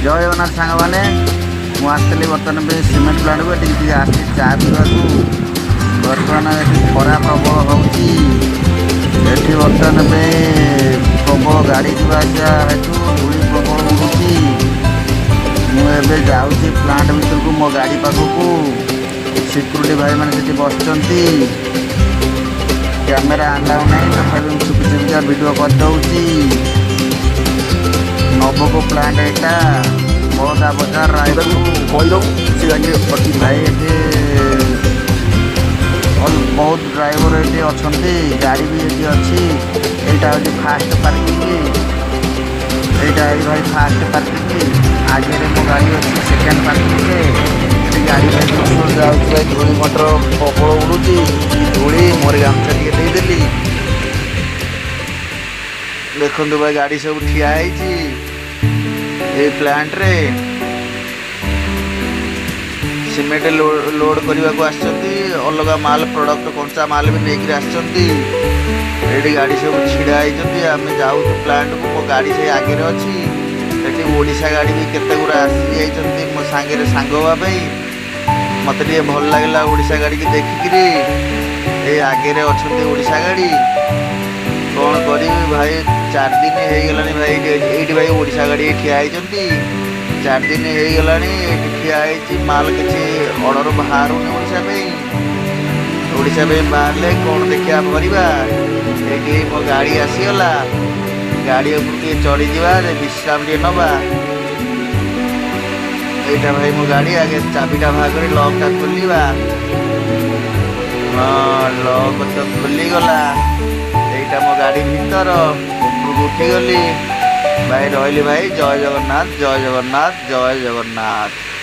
ଜୟ ଜଗନ୍ନାଥ ସାଙ୍ଗମାନେ। ମୁଁ ଆସିଥିଲି ବର୍ତ୍ତମାନ ପାଇଁ ସିମେଣ୍ଟ ପ୍ଲାଣ୍ଟକୁ। ଏଠିକି ଟିକେ ଆସିଛି ଚା ପିଇବାକୁ। ବର୍ତ୍ତମାନ ଏଠି ଖରା ପ୍ରବଳ ହେଉଛି। ଏଠି ବର୍ତ୍ତମାନ ପାଇଁ ପ୍ରବଳ ଗାଡ଼ି ଯିବା ଆସିବା ହେତୁ ଧୂଳି ପ୍ରବଳ ଉଡ଼ୁଛି। ମୁଁ ଏବେ ଯାଉଛି ପ୍ଲାଣ୍ଟ ଭିତରକୁ, ମୋ ଗାଡ଼ି ପାଖକୁ। ସିକ୍ୟୁରିଟି ଭାଇମାନେ ସେଠି ବସିଛନ୍ତି। କ୍ୟାମେରା ଆଲାଉ ନାହିଁ, ତଥାପି ମୁଁ ଚୁପି ଚୁପିକା ଭିଡ଼ିଓ କରିଦେଉଛି। ନବକୋ ପ୍ଲାଣ୍ଟ ଏଇଟା, ବଳଦା ବଜାର, ରାୟପୁର। କହିଦେବୁ, ସେ ଯାଇକି ଭାଇ, ଏଠି ବହୁତ ଡ୍ରାଇଭର ଏଠି ଅଛନ୍ତି, ଗାଡ଼ି ବି ଏଠି ଅଛି। ଏଇଟା ହେଉଛି ଫାଷ୍ଟ ପାର୍କିଂ। ଏଇଟା ଏଇ ଭାଇ ଫାଷ୍ଟ ପାର୍କିଂ। ଆଗରେ ମୋ ଗାଡ଼ି ଅଛି ସେକେଣ୍ଡ ପାର୍କିଂରେ। ଏଠି ଗାଡ଼ି ଭାଇ ଜୋରସୋର ଯାଉଛି। ଭାଇ, ଧୂଳି ମଟର ପ୍ରବଳ ଉଡ଼ୁଛି। କି ଧୂଳି! ମୋର ଗାମୁଛା ଟିକେ ଦେଇଦେଲି। ଦେଖନ୍ତୁ ଭାଇ, ଗାଡ଼ି ସବୁ ଠିଆ ହେଇଛି ଏଇ ପ୍ଲାଣ୍ଟରେ। ସିମେଣ୍ଟ ଲୋଡ୍ କରିବାକୁ ଆସିଛନ୍ତି, ଅଲଗା ମାଲ, ପ୍ରଡକ୍ଟ, କଞ୍ଚା ମାଲ ବି ନେଇକିରି ଆସିଛନ୍ତି। ଏଇଠି ଗାଡ଼ି ସବୁ ଛିଡ଼ା ହେଇଛନ୍ତି। ଆମେ ଯାଉଛୁ ପ୍ଲାଣ୍ଟକୁ। ମୋ ଗାଡ଼ି ସେଇ ଆଗରେ ଅଛି। ଏଠି ଓଡ଼ିଶା ଗାଡ଼ି ବି କେତେ ଗୁଡ଼ା ଆସି ଯାଇଛନ୍ତି ମୋ ସାଙ୍ଗରେ ସାଙ୍ଗ ହେବା ପାଇଁ। ମୋତେ ଟିକେ ଭଲ ଲାଗିଲା ଓଡ଼ିଶା ଗାଡ଼ିକି ଦେଖିକିରି। ଏଇ ଆଗରେ ଅଛନ୍ତି ଓଡ଼ିଶା ଗାଡ଼ି। କ'ଣ କରିବି ଭାଇ, 4 ଦିନ ହେଇଗଲାଣି ଭାଇ ଏଇଠି। ଏଇଠି ଭାଇ, ଓଡ଼ିଶା ଗାଡ଼ି ଠିଆ ହେଇଛନ୍ତି। 4 ଦିନ ହେଇଗଲାଣି ଏଇଠି ଠିଆ ହେଇଛି ମାଲ। କିଛି ଅର୍ଡ଼ର ବାହାରୁନି ଓଡ଼ିଶା ପାଇଁ। ଓଡ଼ିଶା ପାଇଁ ବାହାରିଲେ କ'ଣ ଦେଖିବା କରିବା। ଏଇଠି ମୋ ଗାଡ଼ି ଆସିଗଲା। ଗାଡ଼ି ଉପରକୁ ଟିକେ ଚଢ଼ିଯିବା, ବିଶ୍ରାମ ଟିକେ ନେବା। ଏଇଟା ଭାଇ ମୋ ଗାଡ଼ି। ଆଗେ ଚାବିଟା ବାହାର କରି ଲକ୍ଟା ଖୋଲିବା। ହଁ, ଲକ୍ ତ ଖୋଲିଗଲା। ଏଇଟା ମୋ ଗାଡ଼ି ଭିତର। ଉପରକୁ ଉଠିଗଲି ଭାଇ। ରହିଲି ଭାଇ। ଜୟ ଜଗନ୍ନାଥ, ଜୟ ଜଗନ୍ନାଥ, ଜୟ ଜଗନ୍ନାଥ।